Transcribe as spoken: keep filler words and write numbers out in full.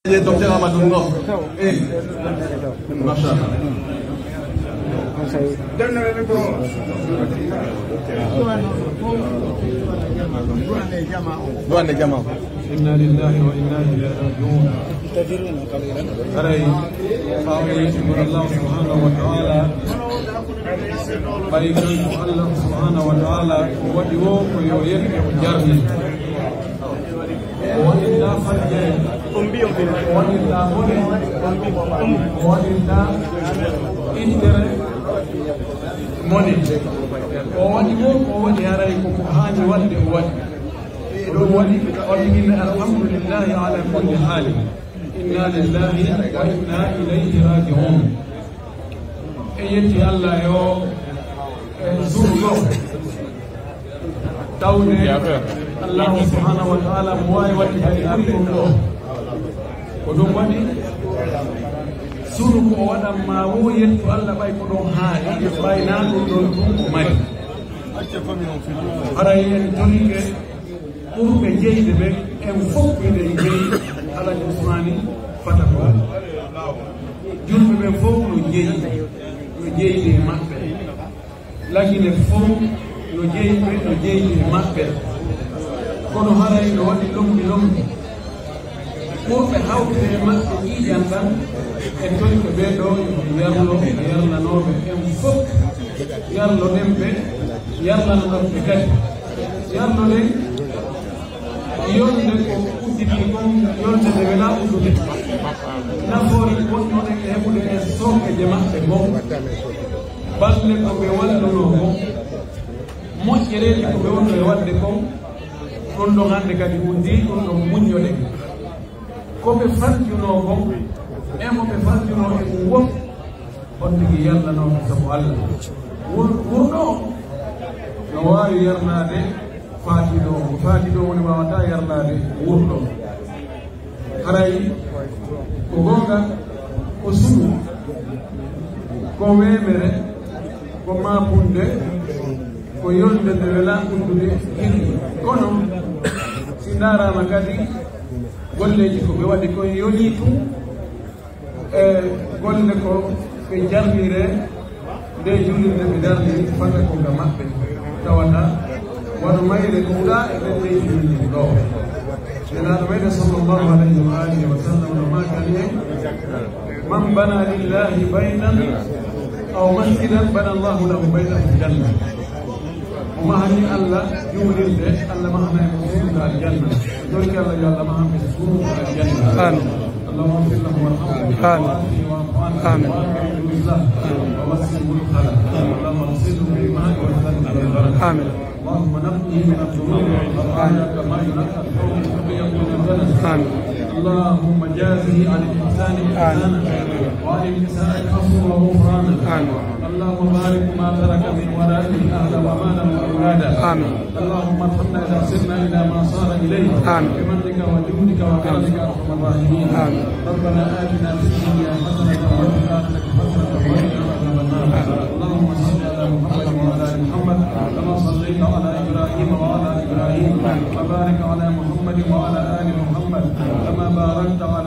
Docteur Amadou Ngom. Eh. Machallah. Du'ande jama. إنا لله وإنا إليه راجعون. Haray, ɓaawo yettugol Allahu subhanahu wa ta'ala, ɓay kanko Allahu subhanahu wa ta'ala ko waɗi woo ko yo yetto o jarni. O waɗi ndaa fajjere, o waɗi ndaa bone, o waɗi ndaa ittere mone. O waɗi woo ko o waɗi haray ko ko haani waɗde o waɗi. Ko ɗum waɗi, o waɗi min alhamdulillahi ala kulli haali. Inna lillahi wa inna ilayhi raji'un. En yetti Allah e o, e suuɗo. Tawde Allahu subhanahu wa ta'ala mo waawi waɗde hay ɗum ɗo. Ko ɗum waɗi, sunu ko o waɗan ma wo yettu Allah ɓay ko ɗon haali, ɓay naa ɗum ɗon ɗum o mari. Haray en torike ɓurɓe jeyde ɓe, en fof miɗen jeyi Alhaji Usmani Fata ko. Julɓe ɓen fof no jeyi, no jeyde e maɓɓe. Lagine fow no jeyi ɓe, no jeydi e maɓɓe. Kono haray no waɗi lombi lombi. Ɓurɓe hawtude e maɓɓe ƴiiƴan ɗan, e toyɓe ɓee ɗoo, yo yarlo, yarlanooɓe en fow. Yarloɗen ɓe, yarlanoɗon ɓe kadi. Yarloɗen yolnde ko udditi kon, yolnde nde welaa uddude. Nafoore wonnoɗen e heɓude e sookeeje maɓɓe kon. Balle ko ɓe wallunoo kon, moƴƴereeji ko ɓe wonnoo e waɗde kon, ɗun ɗon hannde kadi uddii, ɗun ɗon muññoɗen. Ko ɓe farjunoo kon, e mo ɓe farjunoo e mun won, on tigi yarlanooɓe sabu Alla. Wur-, wurɗo no waawi yarnaade faatiiɗo on, ko faatiiɗo on woni waawataa yarnaade wurɗo. Haray ko goonga, ko suɓo, ko weemere, ko maapunde, ko yolnde nde welaa uddude hirri. Kono si ndaaraama kadi golleeji ko ɓe waɗi kon yonii tun, e golle ko ɓe jarniree. Nde juulirde ɓe darni fata ko ga maɓɓe, tawata wano mayre ɗuuɗaa e ɓen leydi men ɗin ɗoo. Nelaaɗo meɗen sallallahu alayhi wa alihi wa sallam no maakani en, "Man bana lillahi baytan aw masjidan bana Allahu lahu baytan fil janna." O mahani Alla juulirde, Alla mahana e mo suudu aljanna. Torki Alla yo Alla mahan ɓe suudu aljanna. Amin. اللهم اغفر له وارحمه آمين. وعافه واعف عنه آمين. وأكرم نزله ووسع مدخله. آمين. اللهم اغسله بالماء والثلج والبرد. آمين. اللهم نقه من الذنوب والخطايا كما ينقى الثوب الأبيض من الدنس. آمين. اللهم جازه عن الإحسان إحسانا، وعن الإساءة عفوا وغفرانا. آمين. اللهم بارك ما ترك من ورثته أهلا ومالا وأولادا. آمين. اللهم ارحمنا إذا صرنا إلى ما صار إليه. آمين. بمنك وجودك وكرمك يا أرحم الراحمين. آمين. ربنا آتنا في الدنيا حسنة وفي الآخرة حسنة وقنا عذاب النار. آمين. اللهم صل على محمد وعلى آل محمد كما صليت على إبراهيم وعلى آل إبراهيم. آمين. وبارك على محمد وعلى آل محمد كما باركت على